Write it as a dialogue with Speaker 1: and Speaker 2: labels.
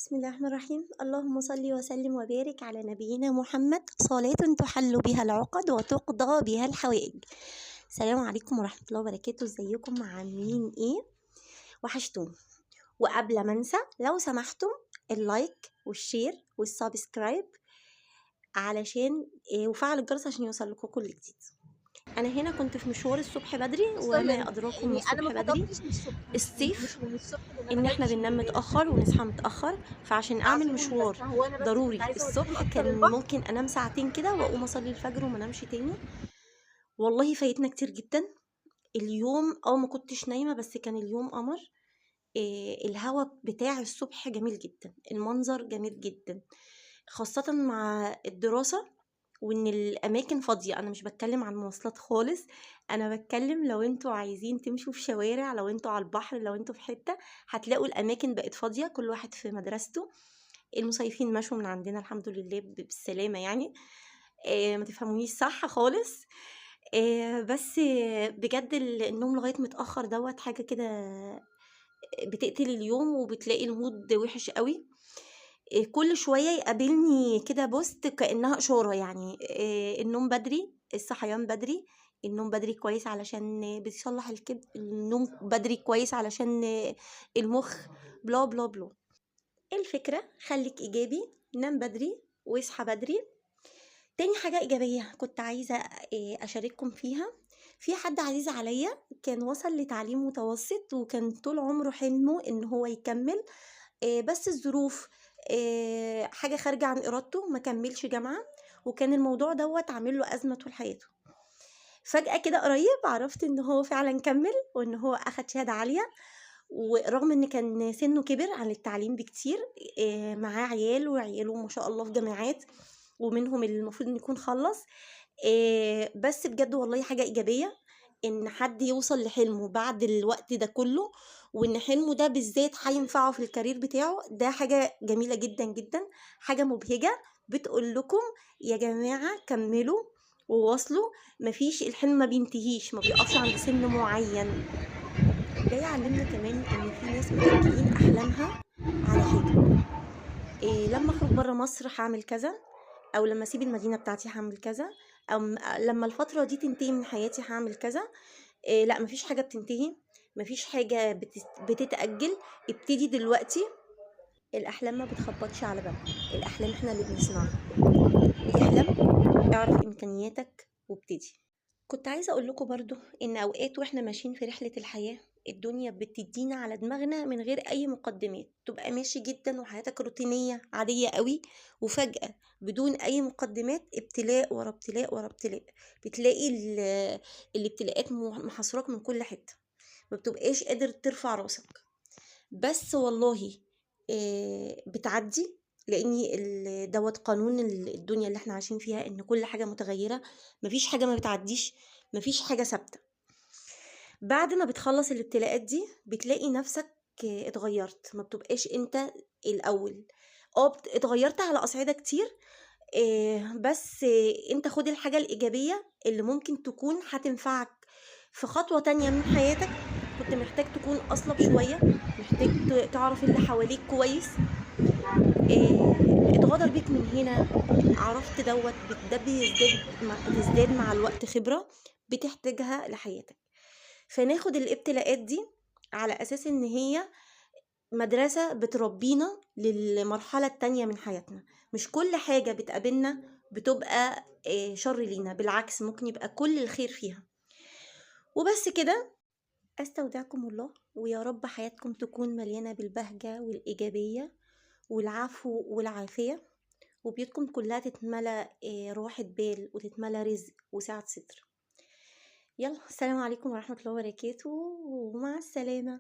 Speaker 1: بسم الله الرحمن الرحيم. اللهم صل وسلم وبارك على نبينا محمد، صلاة تحل بها العقد وتقضى بها الحوائج. السلام عليكم ورحمة الله وبركاته. ازيكم عاملين ايه؟ وحشتوني. وقبل ما انسى لو سمحتم ال like وال share وال subscribe علشان وفعل الجرس عشان يوصل لكم كل جديد. انا هنا كنت في مشوار الصبح بدري، وما ادراكم
Speaker 2: يعني
Speaker 1: الصبح
Speaker 2: انا ما
Speaker 1: بدري
Speaker 2: خطبتش من الصبح،
Speaker 1: الصيف،
Speaker 2: مش من الصبح، لأن أنا
Speaker 1: ان احنا
Speaker 2: باجي
Speaker 1: بننام
Speaker 2: بالليل.
Speaker 1: متاخر ونصحى متاخر، فعشان اعمل
Speaker 2: أعذروني،
Speaker 1: مشوار
Speaker 2: بس هو أنا بس كنت
Speaker 1: ضروري
Speaker 2: عايزة أوديهم
Speaker 1: الصبح
Speaker 2: أكتر
Speaker 1: كان
Speaker 2: البحر.
Speaker 1: ممكن انام ساعتين كده واقوم اصلي الفجر وما انامش تاني. والله فايتنا كتير جدا اليوم. ما كنتش نايمة بس كان اليوم قمر. الهوا بتاع الصبح جميل جدا، المنظر جميل جدا، خاصة مع الدراسة وان الاماكن فاضية. انا مش بتكلم عن مواصلات خالص، انا بتكلم لو انتوا عايزين تمشوا في شوارع، لو انتوا على البحر، لو انتوا في حتة، هتلاقوا الاماكن بقت فاضية، كل واحد في مدرسته. المصيفين مشوا من عندنا الحمد لله بالسلامة يعني. ما تفهمونيش صح خالص. بس بجد النوم لغاية متأخر دوت حاجة كده بتقتل اليوم، وبتلاقي ال mood وحش قوي. كل شوية يقابلني كده post كأنها إشارة يعني، النوم بدري، الصحيان بدري، النوم بدري كويس علشان بيصلح الكبد، النوم بدري كويس علشان المخ، بلا بلا بلا. الفكرة خليك إيجابي، نام بدري واصحى بدري. تاني حاجة إيجابية كنت عايزة أشارككم فيها، في حد عزيز عليا كان وصل لتعليم متوسط وكان طول عمره حلمه إن هو يكمل، بس الظروف، حاجة خارجة عن إرادته، ما كملش جامعة، وكان الموضوع دوت عامل له أزمة طول حياته. فجأة كده قريب عرفت إن هو فعلا كمل، وإن هو أخد شهادة عالية، ورغم إن كان سنة كبر عن التعليم بكتير، معاه عيال وعياله ما شاء الله في جامعات، ومنهم اللي المفروض إن يكون خلص. بس بجد والله حاجة إيجابية إن حد يوصل لحلمه بعد الوقت ده كله، وإن حلمه ده بالذات هينفعه في الكارير بتاعه. ده حاجة جميلة جدا جدا، حاجة مبهجة بتقول لكم يا جماعة كملوا وواصلوا، مفيش الحلم ما بينتهيش، ما بيقفش عند سن معين. ده يعلمنا كمان إن في ناس مأجلين أحلامها على حاجة. لما أخرج برا مصر هعمل كذا، أو لما أسيب المدينة بتاعتي هعمل كذا، أو لما الفترة دي تنتهي من حياتي هعمل كذا. لا، مفيش حاجة بتنتهي، مفيش حاجة بتتأجل. ابتدي دلوقتي. الأحلام ما بتخبطش على بابنا، الأحلام احنا اللي بنصنعها. احلم، اعرف إمكانياتك وابتدي. كنت عايزة أقول لكم برضو إن أوقات وإحنا ماشيين في رحلة الحياة الدنيا بتدينا على دماغنا من غير أي مقدمات. تبقى ماشي جدا وحياتك روتينية عادية قوي، وفجأة بدون أي مقدمات ابتلاء ورا ابتلاء ورا ابتلاء. بتلاقي الابتلاءات محاصراك من كل حتة، ما بتبقاش قادر ترفع راسك. بس والله، بتعدي، لأن دوت قانون الدنيا اللي احنا عايشين فيها، إن كل حاجة متغيرة، مفيش حاجة ما بتعديش، مفيش حاجة ثابتة. بعد ما بتخلص الابتلاءات دي بتلاقي نفسك اتغيرت، ما بتبقاش انت الأول. اتغيرت على أصعدة كتير، بس انت خد الحاجة الإيجابية اللي ممكن تكون هتنفعك في خطوة تانية من حياتك. كنت محتاج تكون أصلب شوية، محتاج تعرف اللي حواليك كويس. اتغدر بيك من هنا، عرفت دوت، ده بتزداد مع الوقت خبرة بتحتاجها لحياتك. فناخد الابتلاءات دي على أساس إن هي مدرسة بتربينا للمرحلة التانية من حياتنا. مش كل حاجة بتقابلنا بتبقى شر لينا، بالعكس ممكن يبقى كل الخير فيها. وبس كده، أستودعكم الله، ويا رب حياتكم تكون مليانة بالبهجة والإيجابية والعفو والعافية، وبيوتكم كلها تتملى راحة بال وتتملى رزق وسعة صدر. يلا، السلام عليكم ورحمة الله وبركاته، ومع السلامة.